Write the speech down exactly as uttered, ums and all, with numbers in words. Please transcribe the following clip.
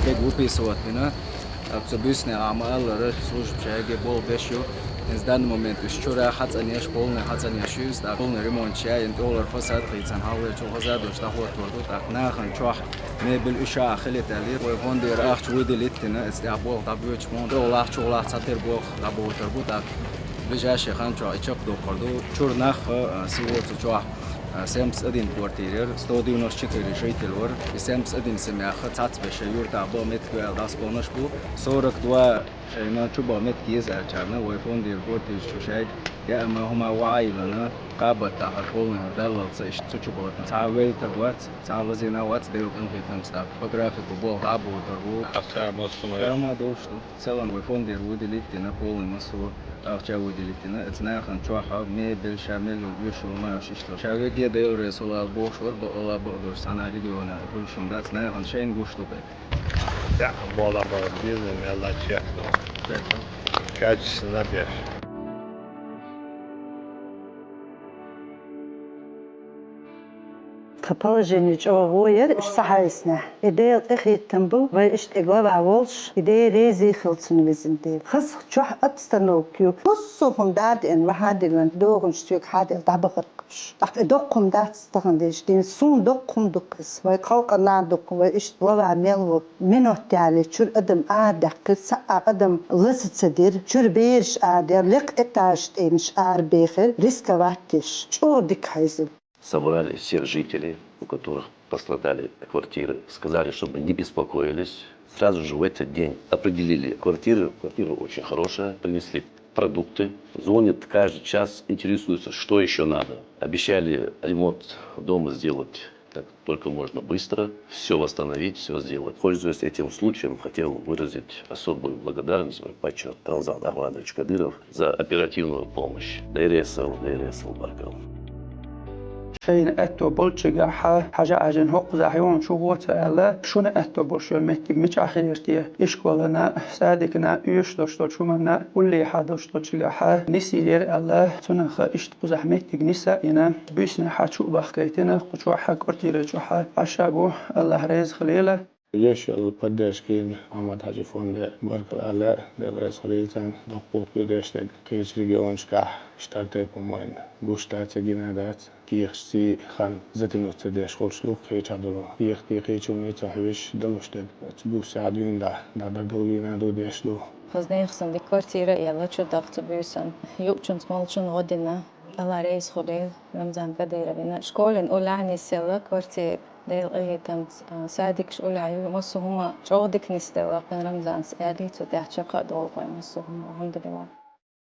Шайга выписывать вина, а цу буьйсанна а ма-аллара, служба шайга болх беш ю. Из данный момент уж чура хьацӀанъеш, полный хьацӀанъеш ю, из тӀаккха полный ремонт шайна, тӀехулара фасад хийцан, хьалхале чухаза долуш дӀахӀоттор ду, тӀаккха нахана чохь мебель уьш а хилийта аьлла, вай фондера ахча выделить дина, из тӀехь болх дӀабоьдуш ма ду, тӀехулахь, чухулахь цхьатера болх дӀабохуьйтур бу, тӀаккха ближайший хан чохь и чекхдоккхур ду. Чуьра нах, а, всего цу чохь, а, семьдесят один квартира яра, сто девяносто четыре житель вара. И семьдесят один семья цхьацца беш юьртахь бан меттиг ваьлла дӀасабанаш бу. Сорок два шайна чу бан меттиг еза аьллачарна, вай фондера квартираш чу шайга яа ма хӀума ваийлана, кхабар тахар полный даллалца иштта цу чу бахана. Цхьа велта вац, цхьа лазийна вац, Делан къинхетамца тӀаккха. По графику болх дӀабохуьйтур бу. Ахча массо ма ю. Хьама долуш ду. Целом вай фондера выделить дина полный массо ахча выделить дина. Эца нахана чохь мебель, ша мел йолу, оьшуш йолу ма ю иштта. Ша веге Дела реза хуьлда бохуш вара, бакъалла бакъдолуш цхьана региона хуьлуш хӀума дац, нахана шайна гуш ду кхетта. Яа, болх бан беза мел лачу яц ду. Качественно беш. Тхан положение чӀогӀа гӀо яра уьш ца хьаьжча. И Делан къинхетам бу, вай иштта и глава волуш, и Дела реза хуьлда цунна, везан Дела. Хаза чохь обстановка ю. Массо а хӀума дӀадеана, ваха а диллина, догӀанаш соьга хьадеана дӀабахара уьш. ТӀаккха и доккха хӀума дац тахана дезаш дина, суна доккха хӀума ду-кх иза. Вай халкъана доккха, вай иштта глава мел ву. Минот ялале, чуьра адам арадаьккхира, цхьа а адам лаза ца дира, чуьра бераш арадаьхира, лекха этажаш тӀенаш арабехира, рисковать деш. ЧӀогӀа дика хьийзира. Собрали всех жителей, у которых пострадали квартиры, сказали, чтобы не беспокоились. Сразу же в этот день определили квартиры. Квартира очень хорошая. Принесли продукты. Звонят каждый час, интересуются, что ещё надо. Обещали ремонт дома сделать как только можно быстро, всё восстановить, всё сделать. Пользуясь этим случаем, хотел выразить особую благодарность, мой почёт Рамзан Ахмадович Кадыров, за оперативную помощь. Дайресал, дайресал баркал. Шайна аьтто болчигахь, хьажа-хьажина хӀокхузахь юхана чу гӀо ца аьлла, шуна аьтто болуш йолу меттиг мичахь хир те? Ишколана, садикана, оьшуш долуш долчу хӀуманна, уллехьа долуш долчигахь нисъелира аьлла, цунах иштта кхузахь меттиг ниса а йина, буьйсанехьа чу а бахкийтина, кху чохь квартира чохь Ӏаш а бу, Аллах реза хуьлийла. Еш йолу поддержка йина Ахьмад-Хьаьжин фонде баркалла ала, Дела реза хуьлийла царна, доккха гӀуллакх ю деш дерг. Кхечу регионашкахь иштта тайпа хӀума вайна гуш дац, гина дац. Кехаташ цӀий хан затянуть ца деш хуьлуш ду, кхечахь долу кехат кхечу хӀуманца хьоьжуш далуш дерг. Оцу буьйсанна дуьйна дӀа, дӀа даггал вийна ду деш ду. Хаза нехан сан дика квартира а елла, чу даха цу буьйсанна. Юучунца молчун гӀо дина. Алла реза хуьлийла Рамзан Кадыровна. Школин уллехь нисъелла квартира, Делан къинхетамца, а, садикаш уллехь ю, массо а хӀума чӀогӀа дика нисделла, кхин Рамзанца аьлла, цу тӀехь чекх а долу вай массо а хӀума, алхьамдулиллахӀ.